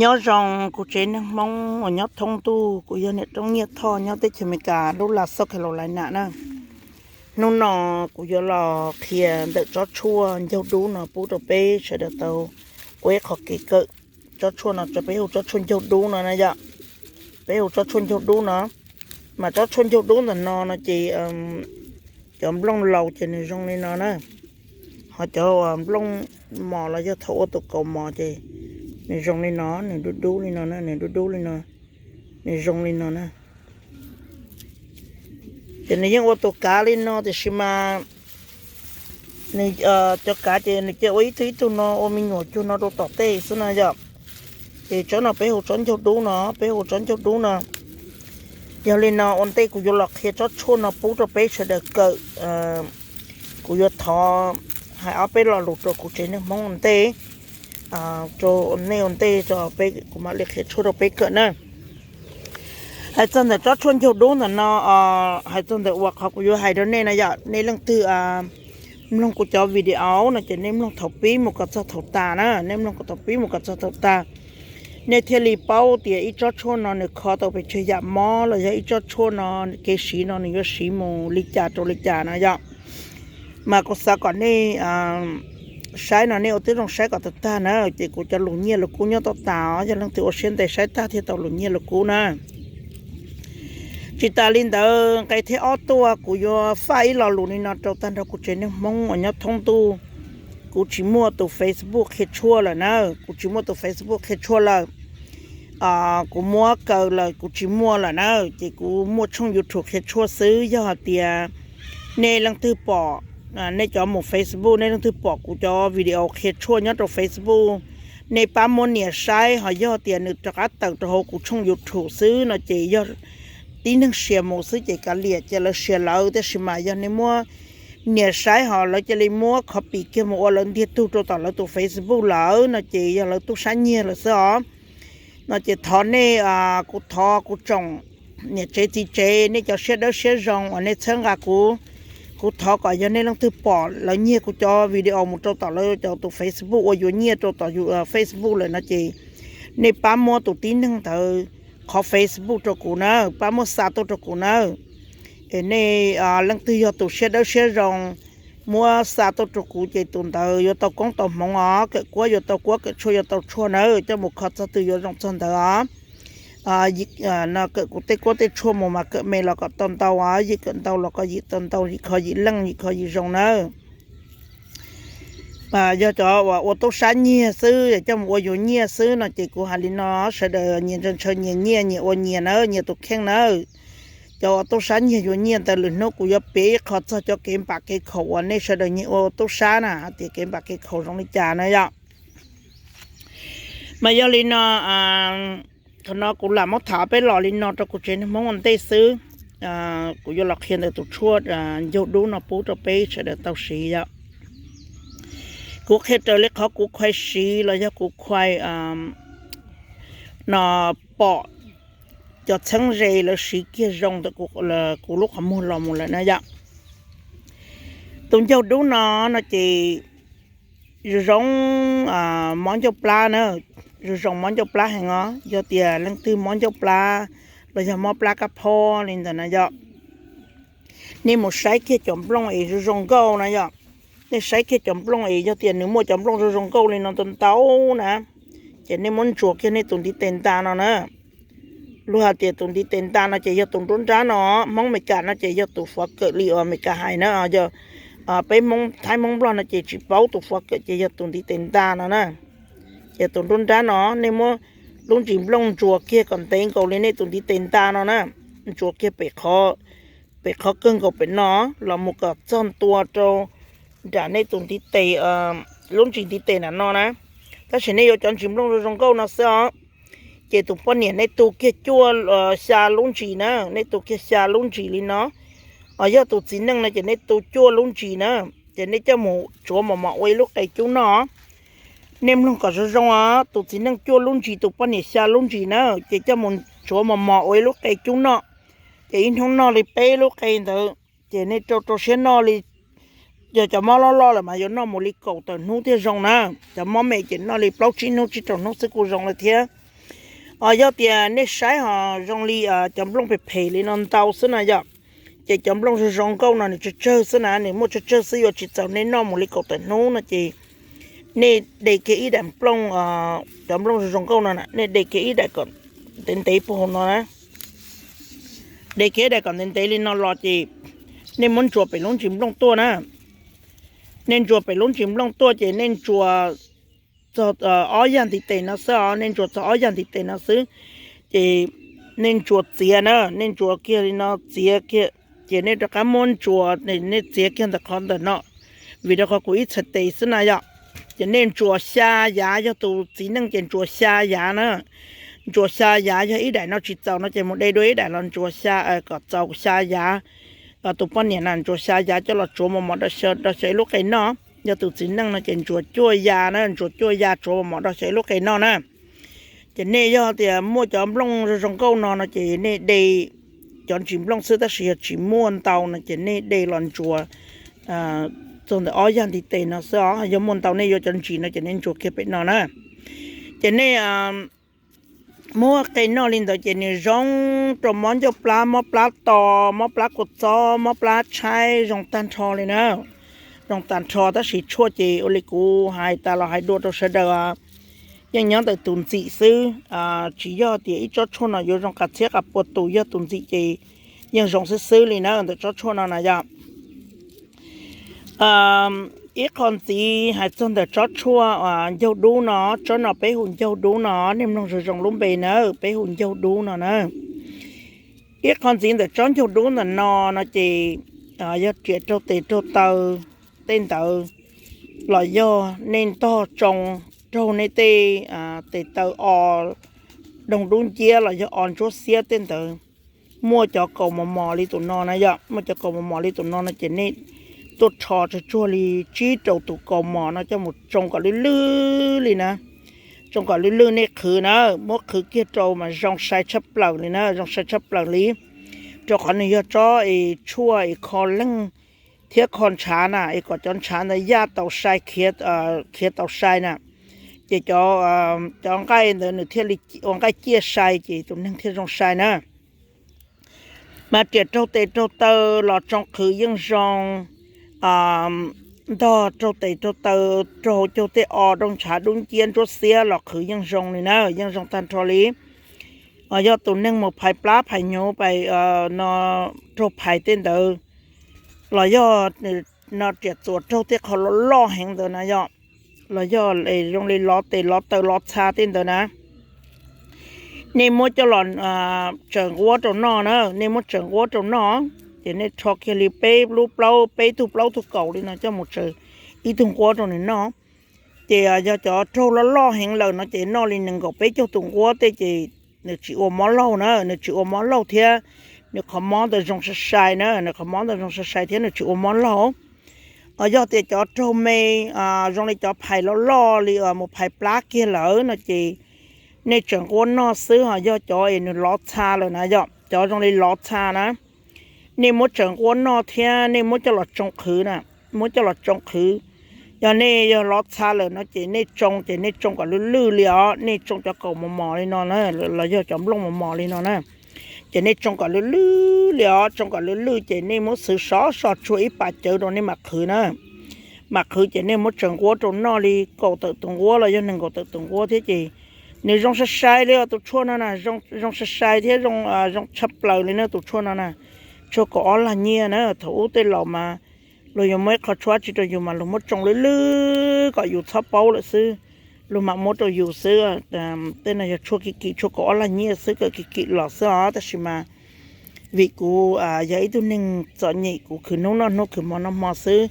Nyob zoo kuv tsev neeg Hmoob uas nyob thoob ntuj, kuv yog niam Roob Nyiaj Thoj nyob teb chaws Amelikas lub South Carolina na. Hnub no kuv yuav los qhia ntawm tsob tshuaj ncaug dub no pub rau peb sawv daws tau ua ib qho kev kawm. Tsob tshuaj no peb hu tsob tshuaj ncaug dub no na yom. Peb hu tsob tshuaj ncaug dub no, mas tsob tshuaj ncaug dub ntawm no no ces cov nplooj laus ces nws zoo li no na, ho cov nplooj mos los yog thaum ua tus kaus mos ces nws zoo li no, nws dub dub li no na, nws dub dub li no, nws zoo li no na. Ces nws yeej ua tus kav li no tiam sis mas nws, cov kav ces nws cia ua ib tug ib tug no ua me nyuam cuag no rau tom tej xwb no yom. Ces tsob no peb hu tsob ncaug dub no, peb hu tsob ncaug dub no. Yog li no ua ntej kuv yuav los qhia tsob tshuaj no pub rau peb sawv daws kawm, kuv yuav thov hais ob peb lo lus rau kuv tsev neeg Hmoob ua ntej, rau nej ua ntej tso peb kuv mam li qhia tshuaj rau peb kawm na. Hais txog ntawm tsob tshuaj ncaug dub ntawm no, hais txog ntawm uas qhov kuv yuav hais rau nej no yom, nej leej twg mloog kuv cov video no ces nej mloog thaum pib mus kom txog thaum tas na, nej mloog thaum pib mus kom txog thaum tas, nej thiaj li paub tias ib tsob tshuaj no nws kho tau pes tsawg yam mob los yog ib tsob tshuaj no kev siv no nws yuav siv mus li cas rau li cas no yom. Mas kuv xav kom nej saib no nej ua tib zoo saib kom tag tag na, ces kuv cov lus nyiaj lus kub nyob tau tas os, yog leej twg ua siab ntev saib tag thiaj tau lus nyiaj lus kub na. Tsis tas li ntawd nqe thib ob tuaj kuv yuav faj ib lo lus li no rau tag nrho kuv tsev neeg Hmoob uas nyob thoob ntuj. Kuv tsis muaj tus Facebook qhia tshuaj lawm na, kuv tsis muaj tus Facebook qhia tshuaj lawm. Kuv muab kaw lawm kuv tsis muaj lawm na, ces kuv muaj tshooj YouTube qhia tshuaj xwb. Yog hais tias nej leej twg pom, nej cov mus Facebook nej leej twg pom kuv cov video qhia tshuaj nyob rau Facebook, nej pab muab nias saib, ho yog tias nws rov qab tawm rau hauv kuv tshooj YouTube xwb no ces yog tib neeg share mus xwb ces kav liam ces lawv share lawv, tab sis mas yog nej muab nias saib ho lawv cia li muab copy kiag mus ua lawv ntiag tug rau tom lawv tus Facebook lawm no ces yog lawv tub sab nyiag lawm xwb os. No ces thov nej, kuv thov kuv tsoom niam tsev txiv tsev, nej cov siab dawb siab zoo uas nej txhawb nqa kuv, kuv thov kom yog nej leej twg pom lawv nyiag kuv cov video mus rau tom lawv cov tus Facebook ua yuav nyiaj rau tom Facebook lawm no ces nej pab muab tus tib neeg ntawd qhov Facebook rau kuv na, pab muab xa tuaj rau kuv na. Es nej leej twg yog tus siab dawb siab zoo muab xa tuaj rau kuv ces tus ntawd yuav tau koob tau hmoov os, kawm kuab yuav tau kuab, kawm tshuaj yuav tau tshuaj na, coj mus kho txog twg yuav zoo txog ntawd os. Kawm kuv tej kuab tej tshuaj mus mas kawm me los kom tau ntau os, yim kawm ntau los kom yim tau ntau, yim kho yim leej, yim kho yim zoo na. Yog cov uas ua tub sab nyiag xwb, coj mus ua yuav nyiaj xwb no ces kuv hais li no, sawv daws nyias ntshaw ntshaw nyias nyiaj, nyias ua nyias na, nyias tus kheej na. Cov uas tub sab nyiag yuav nyiaj ntawd lwm hnub kuv yuav piav ib qho txog cov kev npam kev khaum uas nej sawv daws nyiag ua tub sab na, hais tias kev npam kev khaum zoo li cas na yom. Mas yog li no, thaum no kuv lam muab tham peb los li no rau kuv tsev neeg Hmoob ua ntej xwb. Kuv yuav los qhia ntawm tus tshuaj ncaug dub no pub rau peb sawv daws tau siv yom. Kuv qhia raws li qhov kuv khuai siv los yog kuv khuai no pom cov txheeb ze lawv siv kiag zoo ntawm kuv lub qhov muag los mus lawm na yom. Tus ncaug dub no no ces zoo zoo mob ncauj plab na, zoo zoo mob ncauj plab heev os. Yog tias leej twg mob ncauj plab los yog mob plab kab phob li ntawd na yom, nej mus saib kiag cov nplooj es zoo zoo nkauj na yom. Nej saib kiag cov nplooj es yog tias nws muaj cov nplooj zoo zoo nkauj li no ntau ntau na, ces nej muab ntsuas kiag nej tus ntiv tes nta no na. Luag hais tias tus ntiv tes nta no ces yog tus nruab nrab no, Hmoob Meskas no ces yog tus fov kawm li uas Meskas hais na, yog peb Hmoob Thaib Hmoob Nplog no ces tsis paub tus fov kawm ces yog tus ntiv tes nta no na. Ces tus nruab nrab no nej muab lub ntsis nplooj ntsuas kiag kom ntev nkaus li nej tus ntiv tes nta no na, ntsuas kiag pem qhov kawg nkaus pem no los mus kom txog ntua rau nram nej tus ntiv tes, lub ntsis ntiv tes nram no na. Tab sis nej yuav cov ntsis nplooj zoo zoo nkauj no xwb os. Ces tus poj niam nej tu kiag cuaj, xya lub ntsis na, nej tu kiag xya lub ntsis li no. Os yog tus txiv neej no ces nej tu cuaj lub ntsis na, ces nej coj mus tsuav mos mos ua ib lub qe cub noj. Nej mloog kom zoo zoo os, tus txiv neej cuaj lub ntsis, tus poj niam xya lub ntsis na, ces coj mus tsuav mos mos ua ib lub qe cub noj. Ces ib hnub noj li peb lub qe ntawd, ces nej rau rau siab noj li yog cov mob loj loj lawm mas yuav noj mus li kaum tawm hnub thiaj zoo na. Cov mob me ces noj li plaub tsib hnub tsib rau hnub xwb kuj zoo lawm thiab. Yog tias nej saib ho zoo li cov nplooj phem phem li no ntau xwb na yom, ces cov nplooj zoo zoo nkauj no nws tsawg tsawg xwb na, nws muaj tsawg tsawg xwb yuav tsis txaus nej noj mus li kaum tawm hnub no ces nej de kiag ib daim nplooj, cov nplooj zoo zoo nkauj no na, nej de kiag ib daim kom ntev ntev puag hauv no na. De kiag ib daim kom ntev ntev li no los ces nej muab ntsuas pem lub ntsis nplooj tuaj na. Nej ntsuas pem lub ntsis nplooj tuaj ces nej ntsuas txog ob yag ntiv tes no xwb os, nej ntsuas txog ob yag ntiv tes no xwb. Ces nej ntsuas txiav na, nej ntsuas kiag li no txiav kiag, ces nej rov qab muab ntsuas, nej txiav kiag ntawm qhov ntawm no, vim rau qhov kuv ib txhais tes xwb na yom. Ces nej ntsuas xya yav, yog tus txiv neej ces ntsuas xya yav na. Ntsuas xya yav, yog ib daim no tsis txaus no ces mus de dua ib daim los ntsuas xya, kom txaus xya yav. Tus poj niam na ntsuas xya yav coj los tsuav mos mos rau xyaw ib lub qe noj. Yog tus txiv neej no ces ntsuas cuaj yav na, ntsuas cuaj yav tsuav mos mos rau xyaw ib lub qe noj na. Ces nej yog tias muaj cov nplooj zoo zoo nkauj no no ces nej de cov ntsis nplooj xwb, tab sis yog tsis muaj ntau no ces nej de los ntsuas txog ntawm ob yag ntiv tes no xwb os. Yog muaj ntau nej yuav cov ntsis no ces nej ntsuas kiag pem no na. Ces nej muab qe noj li ntawd ces nws zoo rau mob ncauj plab, mob plab to, mob plab kua txob, mob plab tshaib, zoo tag nrho li na. Zoo tag nrho, tab sis tshuaj ces ua li kuv hais tas los hais dua rau sawv daws, yeej nyob ntawm tus ntxim xwb. Tsis yog tias ib tsob tshuaj no yuav zoo qas txhiab qas pua tus, yog tus ntxim ces yeej zoo xwb xwb li na ntawm tsob tshuaj no na yom. Ib qho ntxiv hais txog ntawm tsob tshuaj ncaug dub no, tsob no peb hu ncaug dub no, nej mloog zoo zoo lub npe na, peb hu ncaug dub no na. Ib qho ntxiv ntawm tsob ncaug dub ntawm no no ces yog riam raug tes raug taw tej ntawd, los yog nej ntog tsoo raug nej tej tes taw o doog dub nciab los yog o ntsuab xiab tej ntawd, muaj cov kaus mos mos li tus no na yom, muaj cov kaus mos mos li tus no no ces nej tuaj rho tsuag tsuag li tsib rau tus kaus mos no coj mus tsoo kom lwj lwj li na. Tsoo kom lwj lwj nej qhwv na, muab qhwv kiag rau mas zoo sai tshaj plaws li na, zoo sai tshaj plaws li. Rau qhov nws yog tsob es tshuaj es kho leeg thiab kho ntshav na, es kom cov ntshav ntawd yaj tau sai, khiav tau sai na, ces cov nqaij ntawd nws thiaj li ua nqaij ciaj sai ces tus neeg thiaj zoo sai na. Mas riam raug tes raug taw los tsoo qhwv yeej zoo, ntog raug tes raug taw, raug caug tej o doog ntshav dub nciab ntsuab xiab los qhwv yeej zoo li na, yeej zoo tag nrho li. Yog tus neeg mus phais plab phais hnyuv pais no raug phais tej ntawd, los yog no riam txuas raug tej qho loj loj heev ntawd na yom, los yog zoo li lov tes lov taw lov txha tej ntawd na, nej muab coj los tsawm nquab rau noj na, nej muab tsawm nquab rau noj, ces nej rho kiag li peb lub plaub, peb tug plaub tug kaus li no coj mus tsawm ib tug nquab rau nws noj. Ces yog cov raug loj loj heev lawm no ces noj li nees nkaum peb caug tus nquab tej ces nws tsis ua mob laug na, nws tsis ua mob laug thiab nws qhov mob ntawd zoo sai sai na, nws qhov mob ntawd zoo sai sai thiab nws tsis ua mob laug. Yog tias cov raug me, zoo li cov phais loj loj li mus phais plab kiag lawm no ces nej tsawm nquab noj xwb. Ho yog cov es nws lov txha lawm na yom, cov zoo li lov txha na, nej muab tsawm nquab noj thiab nej muab coj los tsoo qhwv na, muab coj los tsoo qhwv. Yog nej yog lov txha lawm no ces nej tsoo ces nej tsoo kom lwj lwj li os, nej tsoo cov kaus mos mos li no na, los yog cov nplooj mos mos li no na, ces nej tsoo kom lwj lwj li os, tsoo kom lwj lwj ces nej muab xwv sov so tshuag ib pas cawv rau nej mam qhwv na. Mam qhwv ces nej muab tsawm nquab rau noj li kaum tawm tus nquab los yog nees nkaum tawm tus nquab thiab ces nws zoo sai sai li os tus tshuaj no na, zoo sai sai thiab zoo tshaj plaws li na tus tshuaj no na. Tshuaj kaum ob lag nyiaj na, thaum ub tej laus mas luag yuav muab ib qho tshuaj dab tsi rau yus mas luag muab tsoo lwj lwj kom yus txhob paub lawm xwb, luag mam muab rau yus xwb. Tej no yog tshuaj kim kim, tshuaj kaum ob lag nyiaj xwb, kawm kim kim los xwb os. Tab sis mas vim kuv yog ib tug neeg txom nyem, kuv khwv hnub noj hnub khwv hmo noj hmo xwb,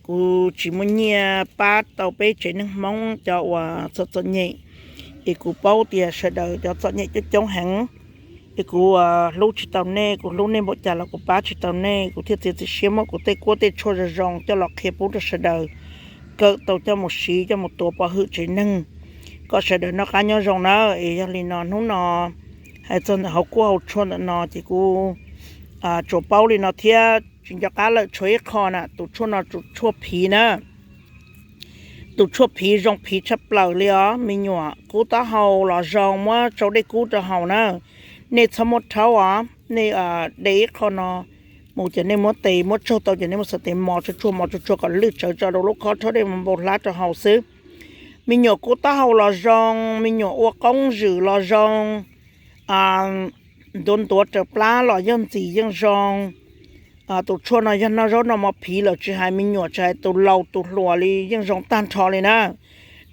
kuv tsis muaj nyiaj pab tau peb tsev neeg Hmoob cov uas txom txom nyem. Es kuv paub tias sawv daws cov txom nyem coob coob heev, es kuv hlub tsis tau nej, kuv hlub nej npaum cas los kuv pab tsis tau nej, kuv thiaj txiav txim siab muab kuv tej kuab tej tshuaj zoo zoo coj los qhia pub rau sawv daws kawm tau coj mus siv coj mus tuav pov hwm tsev neeg, kom sawv daws noj qab nyob zoo na. Es yog li no hnub no hais txog ntawm hauv kuab hauv tshuaj ntawm no ces kuv tsuas paub li no thiab. tsis nco qab lawm, tshuav ib qho na, tus tshuaj no tus tshuaj phiv na. Tus tshuaj phiv zoo phiv tshaj plaws li os. Me nyuam kub taub hau los zoo, muab tsau dej kub rau haus na. Nej txhob muab rhaub os, nej de ib qho no mus ces nej muab tes muab tsaug tau ces nej muab xuas tes mos tsuag tsuag mos tsuag tsuag kom lwj tsawv tso rau lub khob, rhaub dej npau hlab rau haus xwb. Me nyuam kub taub hau los zoo, me nyuam ua qoob zwm los zoo, ntuav ntuav raws plab los yog ntxim yeej zoo. Tus tshuaj no yog noj zaub noj mov phiv lawm tsis hais me nyuam tsis hais tus laus tus hluas li yeej zoo tag nrho li na.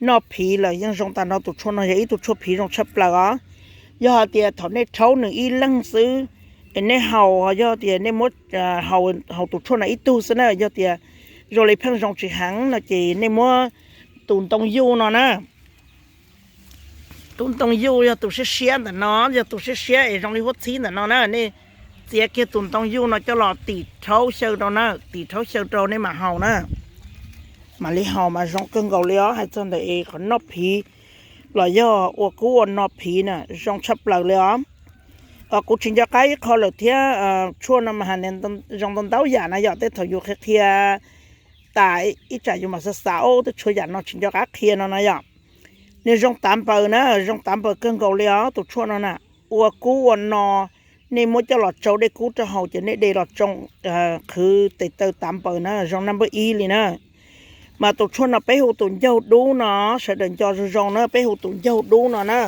Noj phiv lawm yeej zoo tag nrho, tus tshuaj no yog ib tug tshuaj phiv zoo tshaj plaws os. Yog hais tias thaum nej rhaub nws ib leeg xwb es nej haus, yog tias nej muab haus tus tshuaj no ib tug xwb na, yog tias zoo li pheej zoo tsis heev no ces nej muab tus ntoo yuj no na. Tus ntoo yuj yog tus siab siab ntawm no, yog tus siab siab es zoo li huab txhib ntawm no na, nej txiav kiag tus ntoo yuj no coj los tim rhaub xyaw rau na, tim rhaub xyaw rau nej mam haus na. Mam li haus mas zoo kawg nkaus li os. Hais txog ntawm es qhov noj phiv los yog ua kub ua no phiv na zoo tshaj plaws li os. Kuv tsis nco qab ib qho lawm thiab, tshuaj no mas hais zoo ntau ntau yam na yom, tej thaum yus qhia qhia tas ib tsam yus mam xav xav ua tej tshuaj yam no tsis nco qab qhia no na yom. Nws zoo tav npaws na, zoo tav npaws kawg nkaus li os tus tshuaj no na. Ua kub ua no, nej muab coj los tsau dej kub rau haus ces nej de los tsau qhwv tes taw tav npaws na, zoo naj npawb ib li na. Mas tus tshuaj no peb hu tus ncaug dub no, sawv daws nco zoo zoo na, peb hu tus ncaug dub no na.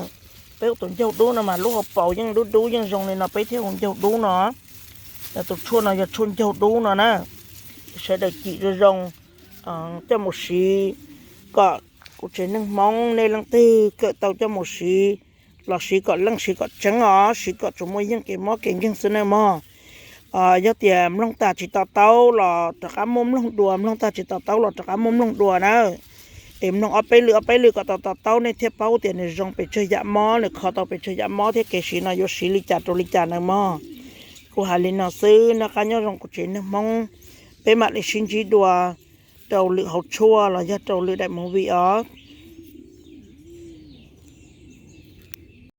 Peb hu tus ncaug dub no mas lub hauv paus yeej dub dub yeej zoo li no peb thiaj hu ncaug dub no. Tus tshuaj no yog tshuaj ncaug dub no na. Sawv daws cim zoo zoo coj mus siv kom kuv tsev neeg Hmoob nej leej twg kawm tau coj mus siv los siv kom leej siv kom tseeb os, siv kom tsuas muaj yeej kev mob kev nkeeg xwb na mog. Yog tias mloog tag tsis to taub los rov qab muab mloog dua, mloog tag tsis to taub los rov qab muab mloog dua na. Es mloog ob peb lwm ob peb lwm kom tau to taub nej thiaj paub tias nws zoo pes tsawg yam mob, nws kho tau pes tsawg yam mob thiab kev siv no yuav siv li cas rau li cas na mog. Kuv hais li no xwb, noj qab nyob zoo kuv tsev neeg Hmoob, peb mam li sib ntsib dua rau lwm hauv tshuaj los yog rau lwm daim movie os.